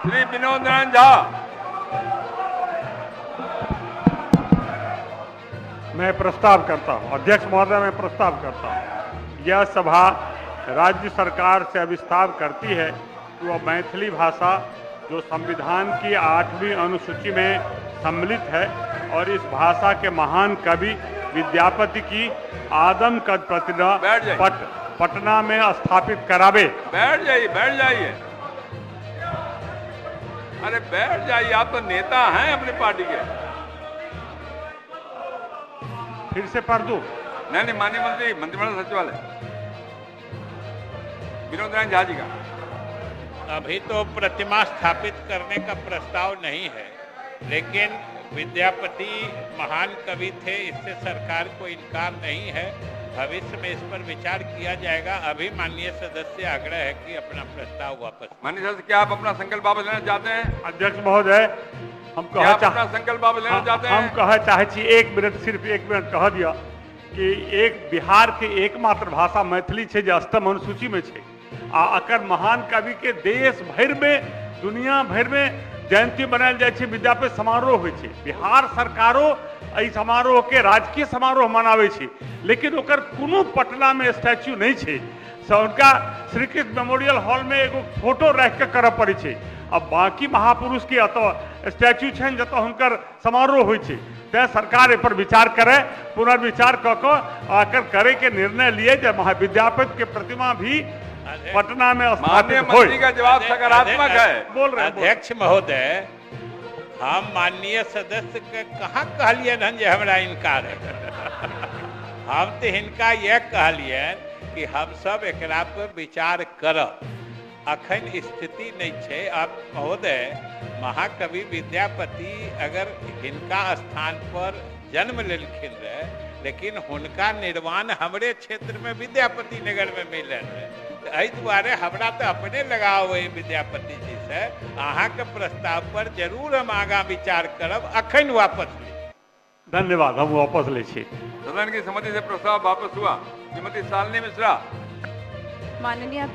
श्री विनोद नारायण झा। मैं प्रस्ताव करता हूं अध्यक्ष महोदय, मैं प्रस्ताव करता हूं यह सभा राज्य सरकार से अभिस्ताव करती है कि वह मैथिली भाषा जो संविधान की 8वीं अनुसूची में सम्मिलित है और इस भाषा के महान कवि विद्यापति की आदमकद प्रतिमा पटना में स्थापित करावे। बैठ जाइए, बैठ जाइए, अरे बैठ जाइए, आप तो नेता हैं अपनी पार्टी के। फिर से पढ़ दूं? नहीं नहीं, माननीय मंत्री, मंत्रिमंडल सचिवालय विनोद नारायण झा जी का। अभी तो प्रतिमा स्थापित करने का प्रस्ताव नहीं है, लेकिन विद्यापति महान कवि थे, इससे सरकार को इनकार नहीं है। भविष्य में इस पर विचार किया जाएगा। अभी माननीय सदस्य आग्रह है कि अपना प्रस्ताव वापस। माननीय सदस्य, क्या आप अपना संकल्प वापस लेना चाहते हैं? अध्यक्ष महोदय, हम अपना संकल्प वापस लेना चाहते हैं? हम कह चाहे छी, एक मिनट, सिर्फ एक मिनट कह दिया कि एक बिहार के एकमात्र भाषा मैथिली है जो अष्टम अनुसूची में है आ अकर महान कवि के देश भर में, दुनिया भर में जयंती मनायल जाय छै, विद्यापति समारोह होइ छै। बिहार सरकारो एहि समारोह के राजकीय समारोह मनाबै छै, लेकिन ओकर कोनो पटना में स्टैच्यू नहीं छै। से उनका श्री कृष्ण मेमोरियल हॉल में एगो फोटो राखि के करऽ पड़ै छै। अब बाकी महापुरुष के एतऽ स्टैच्यू छनि जतऽ हुनकर समारोह होइ छै। तैं सरकार एहि पर विचार करे, पुनर्विचार कऽ कऽ एकर करे के निर्णय लिए जे महाविद्यापति के प्रतिमा भी पटना में स्थापित हो। का जवाब सकारात्मक है। बोल रहे अध्यक्ष महोदय, हम माननीय सदस्य के कहाँ कहलियन हन जे हमरा इनकार है। हम तो हिनका यह कहलियन कि हम सब एकरा पर विचार करब, अखन स्थिति नहीं है। अब महोदय, महाकवि विद्यापति अगर हिनका स्थान पर जन्म लेलखिन रहे, लेकिन हुनका निर्वाण हमरे क्षेत्र में विद्यापति नगर में मिलल रहे, तो एहि दुआरे हमरा तो अपने लगाव है विद्यापति जी से। अहाँके प्रस्ताव पर जरूर हम आगा विचार करब, अखन वापस ले। धन्यवाद, हम वापस ले छी। सदन की सहमति से प्रस्ताव वापस हुआ। श्रीमती शालिनी मिश्रा। माननीय